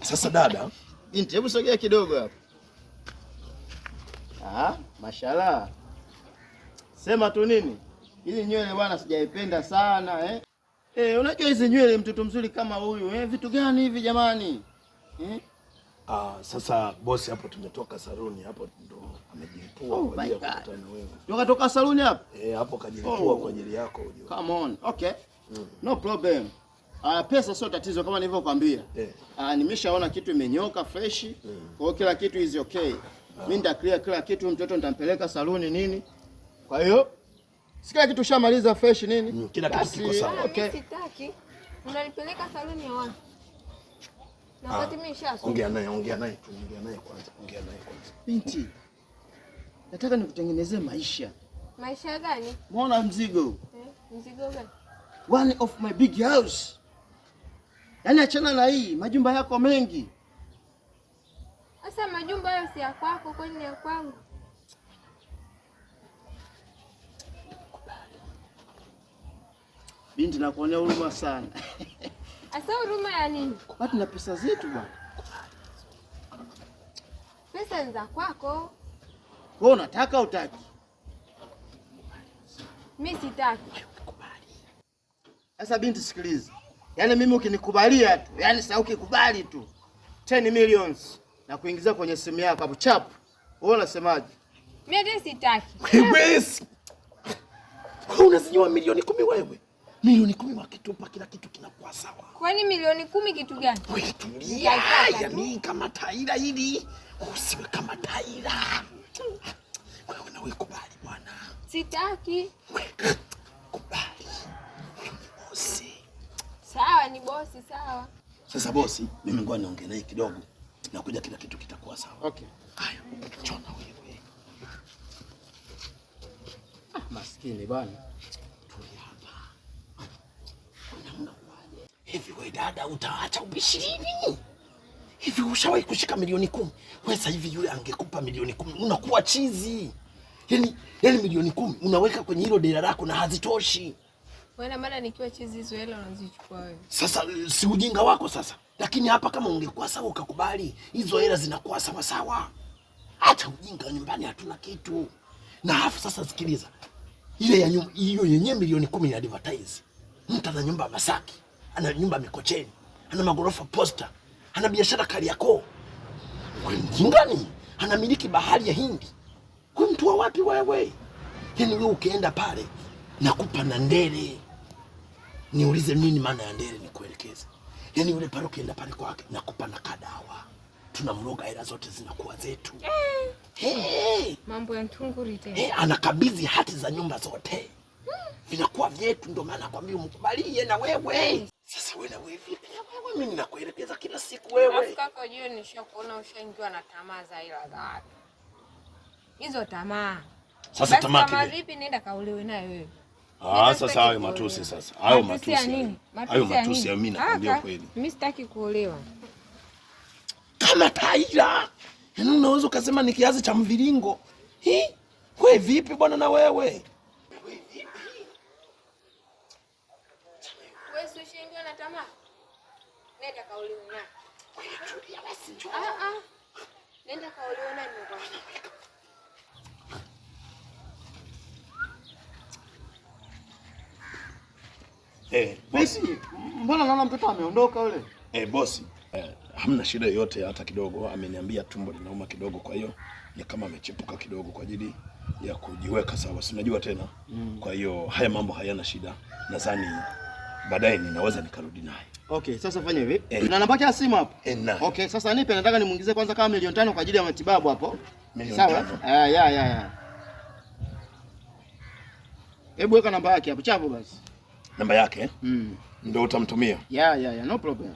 Sasa dada, Binti, hebu sogea kidogo hapo. Ah, mashallah. Sema tu nini? Hizi nywele bwana sijaipenda sana eh. Eh, unajua hizi nywele mtoto mzuri kama huyu eh, vitu gani hivi jamani? Eh? Ah, sasa bosi, hapo tumetoka saluni hapo ndo amejilipua Oh kwa ajili my ya God. kukutana na wewe. Toka saluni hapo? Eh, hapo kajilipua Oh. kwa ajili yako ujue. Come on. Okay. No problem. Ah, pesa sio tatizo kama nilivyokuambia. Ah, nimeshaona kitu imenyoka fresh. Kwa hiyo kila kitu is okay. Mimi nita clear kila kitu, mtoto nitampeleka saluni nini. Kwa hiyo si kila kitu ushamaliza fresh nini? Kila kitu Basi, kiko sawa. Okay. Mimi sitaki. Unanipeleka saluni ya wapi? Na wakati mimi nishasuka. Ongea naye, ongea naye tu, ongea naye kwanza, ongea naye kwanza. Binti, nataka nikutengenezee maisha. Maisha gani? Muona mzigo. Mzigo gani? One of my big house. Yaani achana na hii, majumba yako mengi. Sasa majumba hayo si ya kwako, kwani ni ya kwangu? Binti, nakuonea huruma sana. Asa huruma ya nini? Bado na pesa zetu bwana. Pesa ni za kwako. Wewe unataka utaki? Mimi sitaki. Sasa binti, sikiliza. Yaani mimi ukinikubalia tu, yaani sasa ukikubali tu 10 millions na kuingiza kwenye simu yako hapo chap. Wewe unasemaje? Mimi hata sitaki. Wewe wewe unazinywa milioni 10 wewe? Milioni 10 wakitupa kila kitu kinakuwa sawa. Kwani milioni 10 kitu gani? Wewe tulia, Nitaipata tu. yaani kama taira hili. Usiwe kama taira. Wewe na wewe kubali bwana. Sitaki. Wewe kubali. Wewe ni bosi. Sawa, ni bosi, sawa. Sasa bosi, mimi ngoja niongee naye kidogo. Nakuja kila kitu kitakuwa sawa. Okay. Haya, chona wewe. Ah, maskini bwana. Tulia hapa. Unakuwaje? Hivi wewe dada utaacha ubishi lini? Hivi ushawahi kushika milioni 10? Wewe sasa hivi yule angekupa milioni 10 unakuwa chizi. Yaani milioni 10 unaweka kwenye hilo dera lako na hazitoshi. Wewe maana nikiwa chizi hizo hela unazichukua wewe. Sasa si ujinga wako sasa. Lakini hapa kama ungekuwa sawa ukakubali, hizo hela zinakuwa sawa sawa. Hata ujinga nyumbani hatuna kitu. Na hafu sasa sikiliza. Ile ya nyumba hiyo yenyewe milioni 10 ya advertise. Mtu ana nyumba Masaki, ana nyumba Mikocheni, ana magorofa Posta, ana biashara Kariakoo. Wewe mjinga ni? Anamiliki bahari ya Hindi. Wewe mtu wa wapi wewe? Yaani wewe ukienda pale nakupa na ndere. Niulize nini maana ya ndere nikuelekeze. Yaani yule pale ukienda pale kwake nakupa na kadawa. Tunamroga hela zote zinakuwa zetu. Hey. Mambo ya ntunguri tena. Hey, anakabidhi hati za nyumba zote. Vinakuwa vyetu, ndio maana nakwambia umkubalie na wewe. Sasa wewe na wewe vipi na wewe? Mimi ninakuelekeza kila siku wewe. Alafu kaka ujue nishakuona ushaingiwa na tamaa za hela za watu. Hizo tamaa. Sasa Basi tamaa kama kivipi? vipi nenda kaolewe naye wewe. Sasa hayo matusi sasa. Hayo Matusi ya matusi. nini? Hayo Matusi ya matusi nini? ya mimi nakwambia Kaka, kweli. Mimi sitaki kuolewa. Kama taira. Yaani unaweza ukasema ni kiazi cha mviringo. Hi? Wewe vipi bwana na wewe? Wewe si ushaingiwa na tamaa? Nenda kaolewe naye. Wewe tulia basi njoo. Nenda kaolewe naye nimekwambia. Bosi. Vipi? Mbona naona mtoto ameondoka yule? Bosi. Hamna shida yoyote hata kidogo. Ameniambia tumbo linauma kidogo, kwa hiyo ni kama amechepuka kidogo kwa ajili ya kujiweka sawa. Si unajua tena. Kwa hiyo haya mambo hayana shida. Nadhani baadaye ninaweza nikarudi naye. Okay, sasa fanya hivi. Na namba yake ya simu hapo? Nayo. Okay, sasa nipe, nataka nimuingizie kwanza kama milioni 5 kwa ajili ya matibabu hapo. Milioni Sawa? 5. Ya, ya, ya. Hebu weka namba yake hapo, chapo basi. Namba yake? Ndio utamtumia? Ya, ya, ya, no problem.